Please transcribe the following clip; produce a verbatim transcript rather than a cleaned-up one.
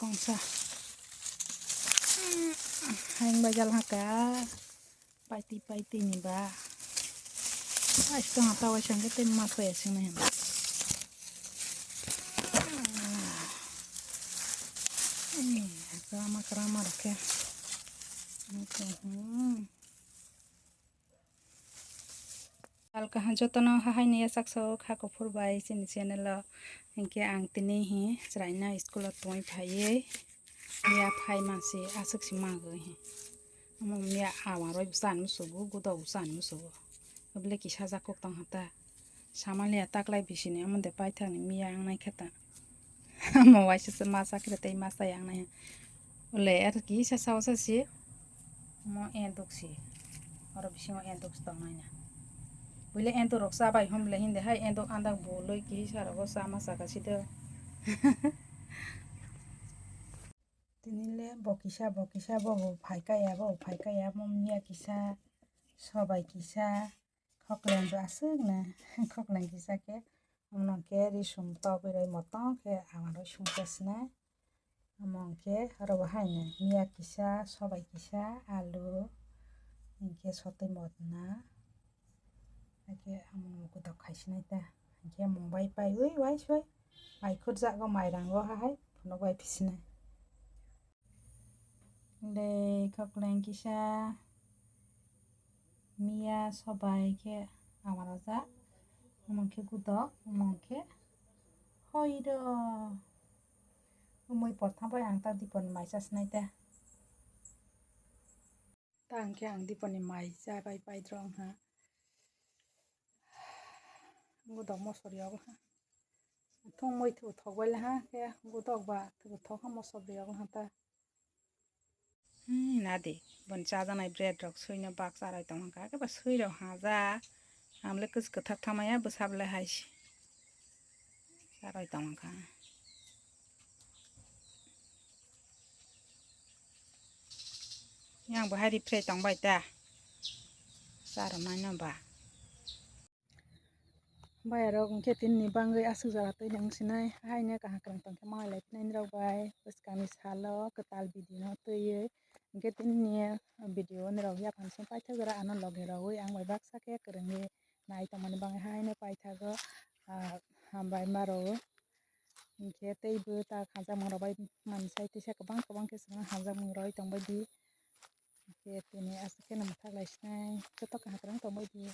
Kongsa. Haing bai jal haka. Paiti paiti ni ba. Ais tong ta waisa hwnkhe tei ma khoya sing nai. Rama krama rokhe. Welcome jotono hahaini yachaksok ha kuphur bai chini channel o. Hinkhe ang tini hi chwraino school o tongwi phaiwi ya phai mansi aswk si magwi hi. Omo ya awaroi bwsa ani musugo, gudo bwsa ani musugo. Obole kisa jakuk tong hata. Samaliya taklai bisini omo de paithakni miya ang naikhe ta. Omo waisa se masa kre tei masa yang nai. Ole er kisa sao sa si. Mo enduk si. Oro bisingo enduk si tong nai na. Buile enduk rok cha bai hom le hinde hai enduk andak buloi kisa rogo cha ma saka si do. Tini le bo kisa bo kisa bo bo phai kaya bo phai kaya mo miya kisa sobai kisa. Khokleng bo aswk na, khokleng kisa khe, omo khe risum togwi roi motong khe amaroi sungsa sinai. Omo khe oro bo haino miya kisa, sobai kisa, alu, hinkhe sotwi motna, hakhe omo godok khai sinai ta. Hinkhe mung bai paiwi uaisoi, bai khurjago mairango hahai phunuk bai phi sinai. Dei khokleng kisa miya sobai khe amarojak, omo khe gudok, omo khe hoiro. Umui portha bai ang ta dipon mai chasnai ta. Ta hwnkhe ang diponi mai chabai paidrong ha. Gudok mosori obo ha. Thung mui thubu thok bai le ha khe gudok ba thubu thok ha mosori obo ha ta. Hmm, nadi, boni chajaknai bread rok suino bak charoi tongkha, khe ba sui rok haja. Ang le kwchwk kwthar thamaya bwsa le hai se. Charoi tongkha. Yang bo hai riphrei tongbai ta. Charo naino ba. Bayarok hwnkhe tinini bagwi aswk jora twi nang sinai, haino kaham kwrwng tongkhe ma lai phinai nirok bai bwskangni salo kwtal video no twiwi. Hwnkhe tinini video nirok yaphang song paithak jora ano logi rogwi ang bai baksa khe kwrwngwi nai tongmani bagwi haino paithago, ah, hambai ma rwo. Hwnkhe teibo ta khajakmung rok bai manwi sai tisa kwbang kwbang khe chwng khajakmung roi tongbai di. Hwnkhe tini aswk kheno mwthak lai sinai joto kaham kwrwng tongbai di.